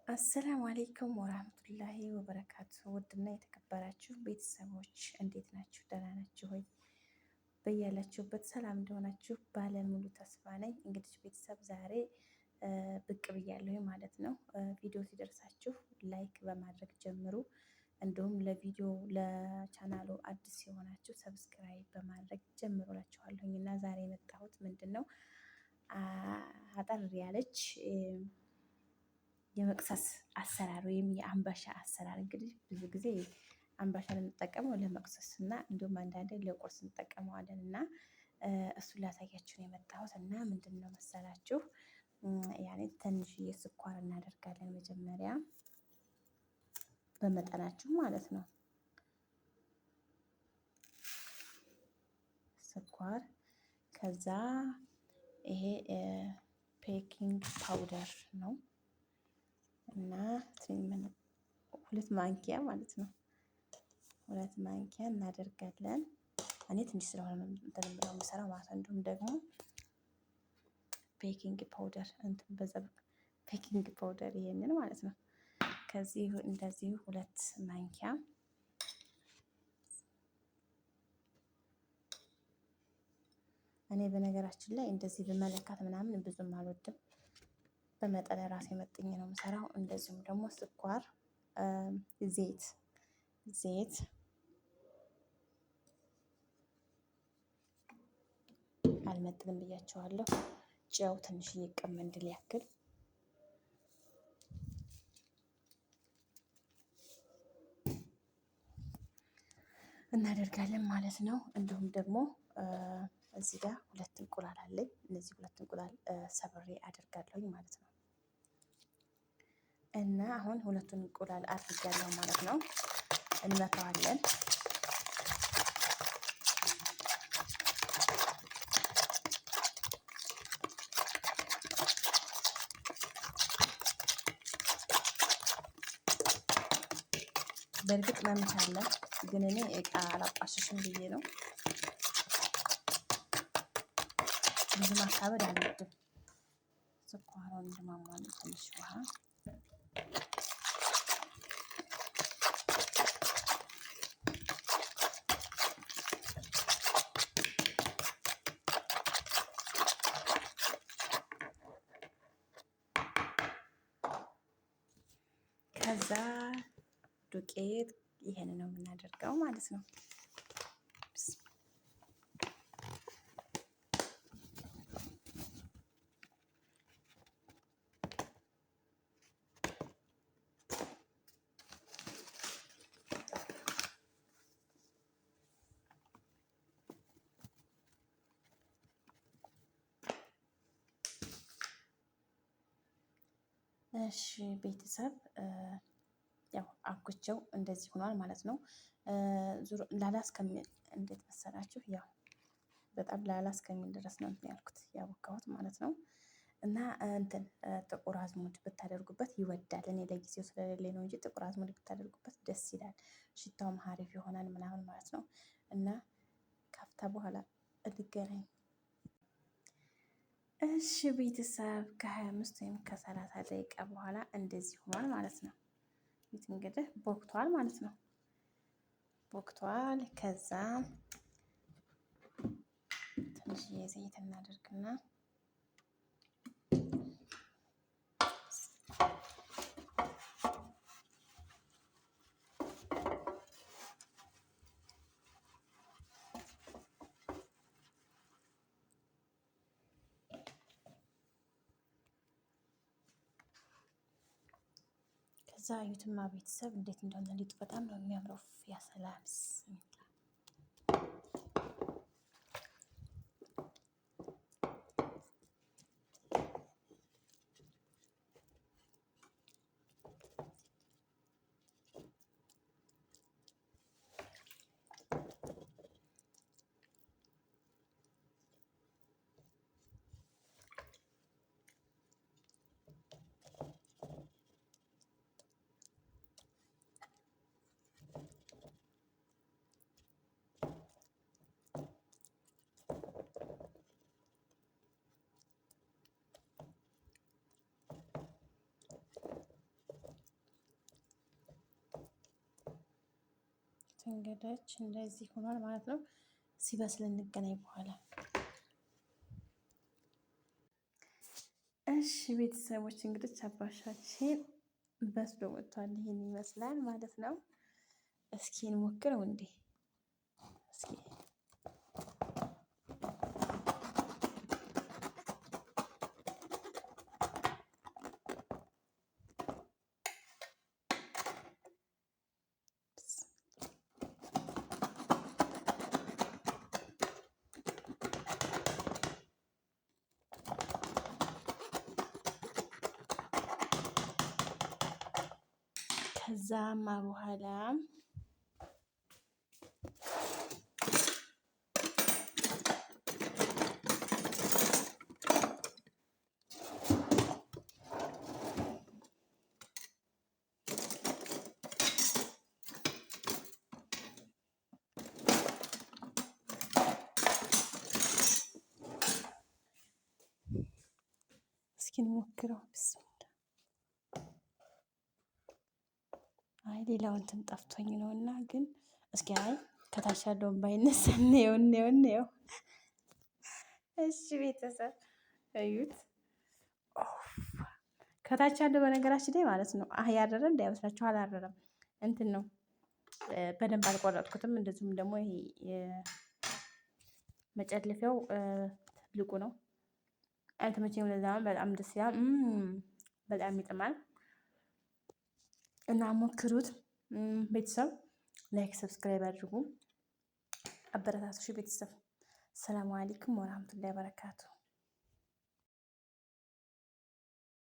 السلام عليكم ورحمة الله وبركاته። ውድና የተከበራችሁ ቤተሰቦች እንዴት ናችሁ? ደህና ናችሁ ሆይ? በያላችሁበት ሰላም እንደሆናችሁ ባለሙሉ ተስፋ ነኝ። እንግዲህ ቤተሰብ ዛሬ ብቅ ብያለሁ ማለት ነው። ቪዲዮ ሲደርሳችሁ like በማድረግ ጀምሩ። እንዲሁም ለቪዲዮ ለቻናሉ አዲስ የሆናችሁ subscribe በማድረግ ጀምሩ እላችኋለሁኝ። እና ዛሬ የመጣሁት ምንድን ነው አጠር ያለች የመቅሰስ አሰራር ወይም የአምባሻ አሰራር። እንግዲህ ብዙ ጊዜ አምባሻ የምንጠቀመው ለመቅሰስ እና እንዲሁም አንዳንዴ ለቁርስ እንጠቀመዋለን እና እሱን ላሳያችሁ ነው የመጣሁት። እና ምንድን ነው መሰላችሁ ያኔ ትንሽዬ ስኳር እናደርጋለን መጀመሪያ በመጠናችሁ ማለት ነው። ስኳር ከዛ ይሄ baking powder ነው እና 2 ማንኪያ ማለት ነው። 2 ማንኪያ እናደርጋለን። እኔ ትንሽ ስለሆነ እንትን የምለው የምሰራው ማለት ነው። እንዲሁም ደግሞ baking powder እንትን በዛ baking powder ይሄንን ማለት ነው። ከዚህ እንደዚሁ 2 ማንኪያ እኔ በነገራችን ላይ እንደዚህ በመለካት ምናምን ብዙም አልወድም። በመጠን ራሴ መጥኜ ነው የምሰራው። እንደዚሁም ደግሞ ስኳር፣ ዘይት ዘይት አልመጥንም ብያቸዋለሁ። ጨው ትንሽዬ ቅም እንድል ያክል እናደርጋለን ማለት ነው። እንዲሁም ደግሞ እዚህ ጋር 2 እንቁላል አለኝ። እነዚህ 2 እንቁላል ሰብሬ አደርጋለሁኝ ማለት ነው። እና አሁን ሁለቱን እንቁላል አድርጋለሁ ማለት ነው። እንመታዋለን። በእርግጥ መምቻ አለ፣ ግን እኔ እቃ አላቋሽሽም ብዬ ነው። ብዙ ማካበድ አልወድም። ስኳሩን እንድማሟል ትንሽ ውሃ ከዛ ዱቄት ይሄን ነው የምናደርገው ማለት ነው። እሺ ቤተሰብ ያው አብኩቼው እንደዚህ ሆኗል ማለት ነው። ላላ እስከሚል እንዴት መሰላችሁ? ያው በጣም ላላ እስከሚል ድረስ ነው እንትን ያልኩት ያቦካሁት ማለት ነው። እና እንትን ጥቁር አዝሙድ ብታደርጉበት ይወዳል። እኔ ለጊዜው ስለሌለ ነው እንጂ ጥቁር አዝሙድ ብታደርጉበት ደስ ይላል። ሽታውም ሀሪፍ ይሆናል ምናምን ማለት ነው። እና ካፍታ በኋላ እንገናኝ። እሺ ቤተሰብ ከ25 ወይም ከ30 ደቂቃ በኋላ እንደዚህ ሆኗል ማለት ነው። እንግዲህ ቦክቷል ማለት ነው። ቦክቷል። ከዛ ትንሽዬ ዘይት እናደርግና ከዛ እዩትማ ቤተሰብ እንዴት እንደሆነ ሊጡ በጣም ነው የሚያምረው። ያሰላም እንግዲህ እንደዚህ ሆኗል ማለት ነው። ሲበስል እንገናኝ በኋላ። እሺ ቤተሰቦች እንግዲህ አባሻችን በስሎ ወጥቷል። ይሄን ይመስላል ማለት ነው። እስኪ እንሞክረው እንዴ እስኪ ከዛማ በኋላ እስኪ እንሞክረው። ብስሚላ አይ ሌላው እንትን ጠፍቶኝ ነው እና ግን እስኪ አይ ከታች ያለውን ባይነሳ እንየው እንየው እንየው። እሺ ቤተሰብ እዩት። ከታች ያለው በነገራችን ላይ ማለት ነው አህ ያረረ እንዳይመስላችሁ አላረረም። እንትን ነው በደንብ አልቆረጥኩትም። እንደዚሁም ደግሞ ይሄ መጨለፊያው ትልቁ ነው አልተመቸኝም። ለዛ በጣም ደስ ይላል፣ በጣም ይጥማል እና ሞክሩት ቤተሰብ። Like subscribe አድርጉ፣ አበረታቱ ቤተሰብ። ሰላም አለይኩም ወራህመቱላሂ ወበረካቱ።